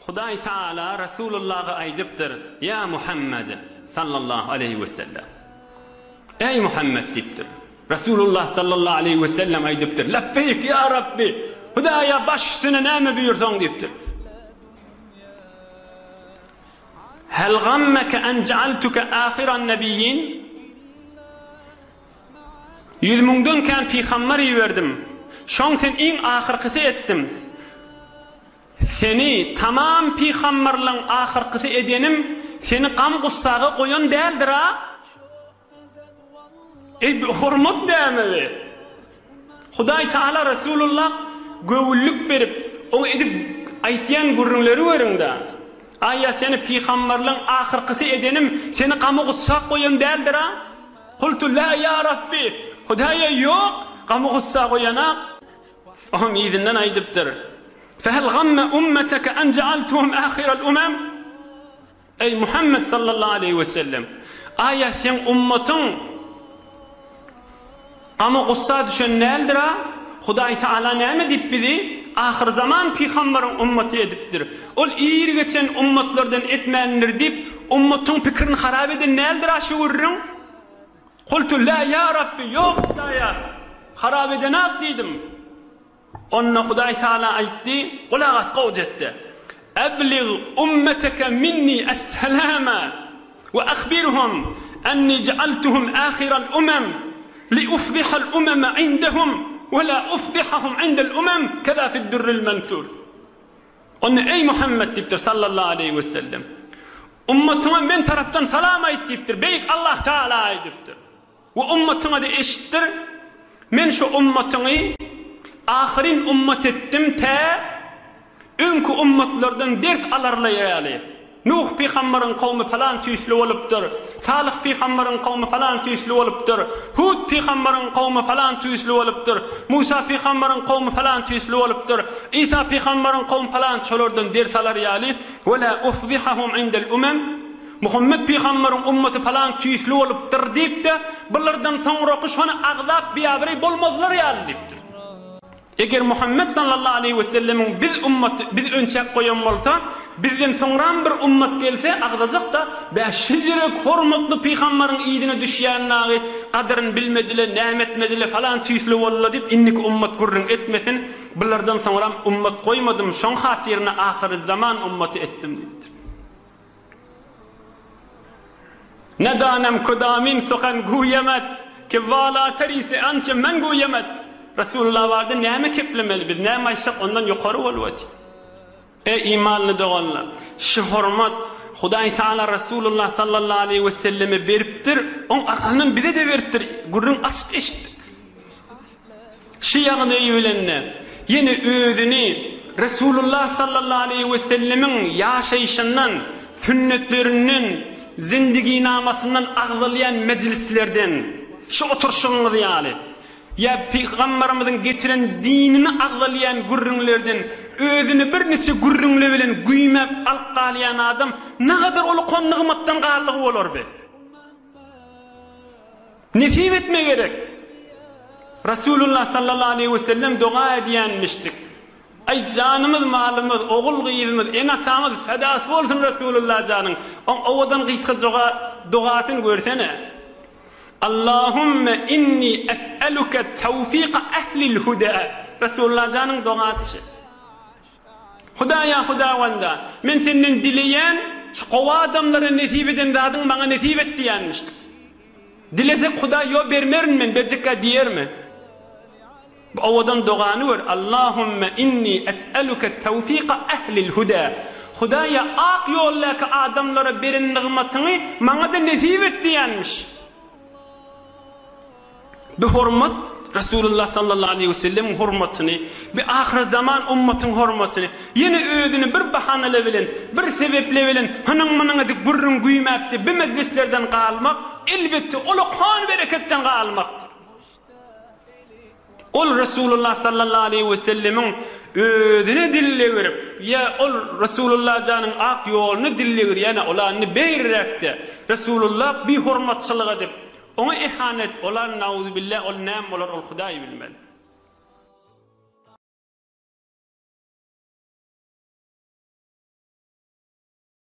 Hudaý Taala Resulullaha aýdypdyr, Ýa Muhammed, sallallahu aleýhi we sellem. Eý Muhammed diýipdir. Resulullah sallallahu aleýhi we sellem aýdypdyr, Lebbeýk ýa Rabbi, Hudaýa baş üstüne näme buýursaň diýipdir. Hel gammeke en ja'altuke ahiran nebiyyin? Ýüz müňden kän pygamber iberdim. Şoň sen iň ahyrkysy etdim. Seni tamam pygamberleň ahyrkysy edenim seni gam-gussaga goýan däldir-a? Eý, bu hormat näme be? Hudaý Taala Resulullah göwünlik berip, oňa edip aýtýan gürrüňleri görüň-dä. Aýa seni pygamberleň ahyrkysy edenim seni gama-gussa goýan däldir-a? Kultu lä ýa Rabbi, Hudaýa ýok, gama-gussa goýanak. Oňam yzyndan aýdypdyr, Fehel gamme ummeteke en ja'altuhum ahiral umam? Eý, Muhammet sallallahu aleýhi we sellem! Aýa seň ummatyň gama-gussa düşen däldir-a? Hudaý Taala näme diýip bizi ahyrzaman pygambaryň ummaty edipdir? Ol ir geçen ummatlardan etmändir diýip, ummatyň pikirini harap eden däldir-a şu gürrüň? Kultu lä ýa Rabbi, ýok Hudaýa, harap edenak diýdim. Onda Hudaý Taala aýtdy, Gulak as gowja et-de. Eblig ummeteke minni es-selama we ahbirhum enni ja'altuhum ahiral umam li ufdihal umama indehum we la ufdihahum indel umam keza fid-durril mensur. Onda eý Muhammet diýipdir sallallahu aleýhi we sellem. Ummatyňa men tarapdan salam aýt diýipdir. Beýik Allah Taala aýdypdyr. We ummatyňa-da eşitdir. Men şu ummatyňy ahyryn ummat etdim tä öňki ummatlardan ders alarlar ýaly. Nuh pygambaryň kowmy pylan tüýsli bolupdyr. Salyh pygambaryň kowmy pylan tüýsli bolupdyr. Hud pygambaryň kowmy pylan tüýsli bolupdyr. Musa pygambaryň kowmy pylan tüýsli bolupdyr. Isa pygambaryň kowmy pylan şolardan ders alar ýaly. Ve la ufzihahum indel umem. Muhammet pygambaryň ummaty pylan tüýsli bolupdyr diýip-de, bulardan soňraky şony agzap biabraý bolmazlar ýaly diýipdir. Eger Muhammet sallallahu aleýhi we sellemiň biz ummaty biz önçäk goýan bolsa, bizden soňram bir ummat gelse agzajak-da, bä şejerek hormatly pygambaryň yzyna düşýän dagy gadyryn bilmedile, näme etmedile, falan tüýsli boldyla diýip indiki ummat gürrüň etmesin, bulardan soňram ummat goýmadym, şoň hatyryna ahyryzaman ummaty etdim diýipdir. Nedanem kudamin suhan guýemet, ki walateri se ançe men guýemet. Resulullah barada näme keplemeli biz, näme aýtsak ondan ýokary bolup otyr. Eý imanly doganlar, şu hormat Hudaý Taala Resulullah sallallahu aleýhi we selleme beripdir, oň arkasyndan bize-de beripdir, gürrüň açyk eşitdik. Şu ýagdaýy bilende, ýene özüni Resulullah sallallahu aleýhi wesellemiň ýaşaýşyndan, sünnetlerinden, zindiginamasyndan agzalýan mejlislerden, şu oturyşygyňyz ýaly, ýa Pygambarymyzyň getiren dinini agzalýan gürrüňlerden özüni birniçe gürrüňler bilen güýmäp alyp galýan adam nagadar uly nygmatdan galdygy bolar be. Nesip etme gerek. Rasulullah sallallahu aleýhi we sellem doga edýänmişdik. Aý janymyz, malymyz, ogul gyzymyz, ene atamyz fedasy bolsun Rasulullah janyň. Oň owadan gysga joga dogasyny görsene. Allahümme inni es'eluke tawfika ehlil huda. Rasulullah janyň dogasy şu. Hudaýa Hudawanda, men senden dileýän, şu gowy adamlara nesip eden zadyňy maňa nesip et diýýänmişdik. Dilesek Hudaý ýo bermerin men, berjekkä diýermi? Bu owadan dogany gör, Allahümme inni es'eluke tawfika ehlil huda. Hudaýa ak ýoldaky adamlara beren nygmatyňy maňa-da nesip et diýýänmiş. Bu hormat Resulullah sallallahu aleýhi we sellemiň hormatyny, bu ahyrzaman ummatyň hormatyny, ýene özüni bir bahanala bilen, bir sebeple bilen hynyň-mynyň edip gürrüň güýmäpdi, bu mejlislerden galmak, elbetde, ullakan bereketden galmakdyr. Ol Resulullah sallallahu aleýhi we sellemiň özüne dil degirip, ýa ol Resulullah janyň ak ýoluna dil degirýän-ä, ol-a indi beýriräkde, Resulullah bihormatçylyk edip, Oňa ihanet olar nauzubilla ol näme bolar ol Hudaý bilmeli.